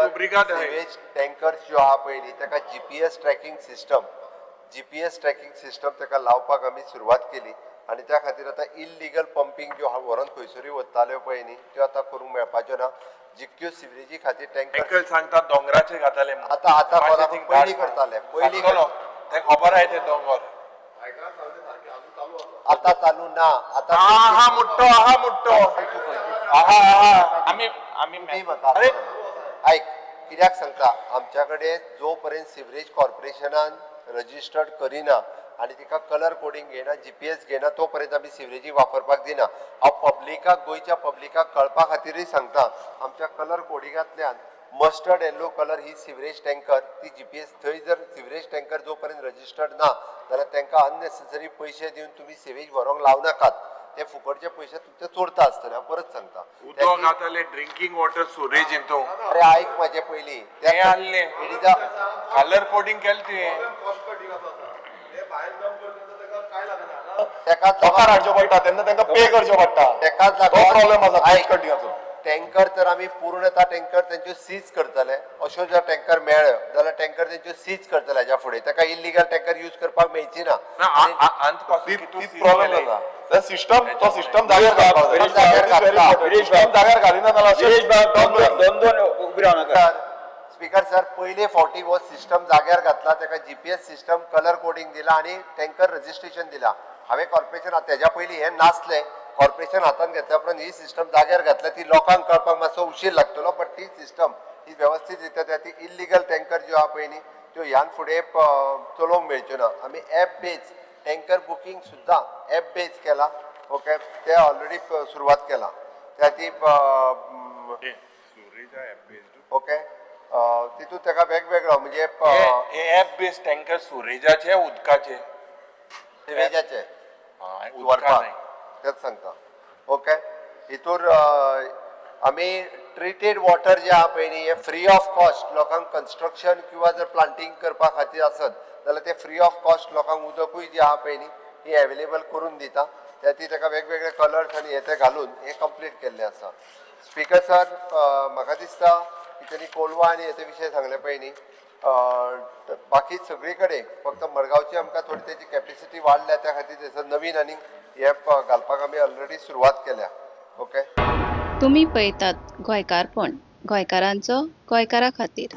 ब्रिगाद आहाय. Sewage tankers ज्यो आहा पळय न्ही, ताका GPS tracking system, GPS tracking system ताका लावपाक आमी सुरवात केली आनी त्या खातीर आतां इल्लिगल पंपींग ज्यो व्हरोन खंयसरूय वताल्यो पळय न्ही, त्यो आतां करूंक मेळपाच्यो ना. जितक्यो सिवरेजी खातीर टँकर टँकर सांगता दोंगराचे घाताले म्हणून. आतां आतां मातशें कोणाक थिंग पयलीं धाड. करताले, पयलीं. सांगतलो ते खबर आहे ते दोंगर. आतां चालू ना आतां. आहा मुट्टो, आहा मुट्टो, आहा आहा. आमी आमी ती म्हाका अरे. आयक, कित्याक सांगता, आमच्या कडेन जो पर्यंत सिवरेज कॉर्पोरेशनान रजिस्टर्ड करिना आनी तिका कलर कोडींग घेयना, जीपीएस घेयना, तो पर्यंत आमी सिवरेजी वापरपाक दिना. हांव पब्लिकाक, गोंयच्या पब्लिकाक कळपा खातीरय सांगता, आमच्या कलर कोडिंगांतल्यान मस्टर्ड येल्लो कलर ही सिवरेज टँकर, ती जीपीएस थंय जर सिवरेज टँकर जो पर्यंत रजिस्टर्ड ना जाल्यार तांकां अननेसेसरी पयशे दिवन तुमी सिवेज व्हरोंक लावं नाकात. ते फुकटचे पयशे तुमचे चोरता आसतले. हांव परत सांगता. उदक घाताले, ड्रिंकींग वॉटर सुरेज हितून. अरे, आयक म्हाजें पयलीं. हें आहलें. It is a colour coding केलें तुवें. तेकाच लोकांक हाडच्यो पडटा तेन्ना तांकां पे करचें पडटा. तेकाच तो प्रॉब्लेम आसा आयक. कॉस्ट कटिंगाचो. टँकर तर आमी पूर्णता टँकर तेंच्यो सीज करतले. अश्यो जर टँकर मेळ्ळ्यो जाल्यार टँकर तेंच्यो सीज करतले. हाज्या फुडें ताका इलिगल टँकर यूज करपाक मेळची ना. ना, अंत पासून कितू तीच सीज प्रॉब्लेम केले? जाता. सिस्टम, तो सिस्टम जाग्यार घालपाक जाय. जाग्यार घातला. सिस्टम जाग्यार घालिना जाल्यार गिरीश बाब, दोन दोन दोन दोन उबी रावनाका. स्पीकर सर, पयले फावटी हो सिस्टम जाग्यार घातला, ताका जीपीएस सिस्टम, कलर कोडिंग दिला आनी टँकर रजिस्ट्रेशन दिला हांवें. कॉर्पोरेशन तेज्या पयलीं हें नासलें. कॉर्पोरेशन हातान घेतल्या उपरांत ही सिस्टम जाग्यार घातल्या. ती लोकांक कळपाक मातसो उशीर लागतलो, बट ती सिस्टम ही वेवस्थीत रित्या त्या ती इल्लिगल टँकर ज्यो आहा पळय न्ही, त्यो ह्यान फुडें चलोवंक मेळच्यो ना. आमी एप बेज टँकर बुकींग सुद्दां एप बेज केला, ओके. ते ऑलरेडी सुरवात केला त्या ती. सुरेजा ऍप बेस्ड. ओके, तितून ताका वेगवेगळो म्हणजे हे ऍप बेस्ड टँकर सुरेजाचे, उदकाचे? सिवेजाचे. उदका व्हरपाक न्हय. तेच सांगता, ओके. हितूर आमी ट्रिटेड वॉटर जे आहा पळय न्ही, हे फ्री ऑफ कॉस्ट लोकांक कन्स्ट्रक्शन किंवा जर प्लांटींग करपा खातीर आसत जाल्यार ते फ्री ऑफ कॉस्ट लोकांक उदकूय जे आहा पळय न्ही, ही एवेलेबल करून दिता. त्या खातीर ताका वेगवेगळे कलर्स आनी हे ते घालून हे कंप्लीट केल्लें आसा. स्पीकर सर, म्हाका दिसता की तेणी कोलवा आनी हेचे विशय सांगले पळय न्ही, बाकी सगळी कडेन फक्त मडगांवची आमकां थोडी तेजी कॅपेसिटी वाडल्या. त्या खातीर थंयसर नवीन आनी हे घालपाक आमी ऑलरेडी सुरवात केल्या, ओके. तुमी पळयतात गोंयकारपण, गोंयकारांचो गोंयकारा खातीर.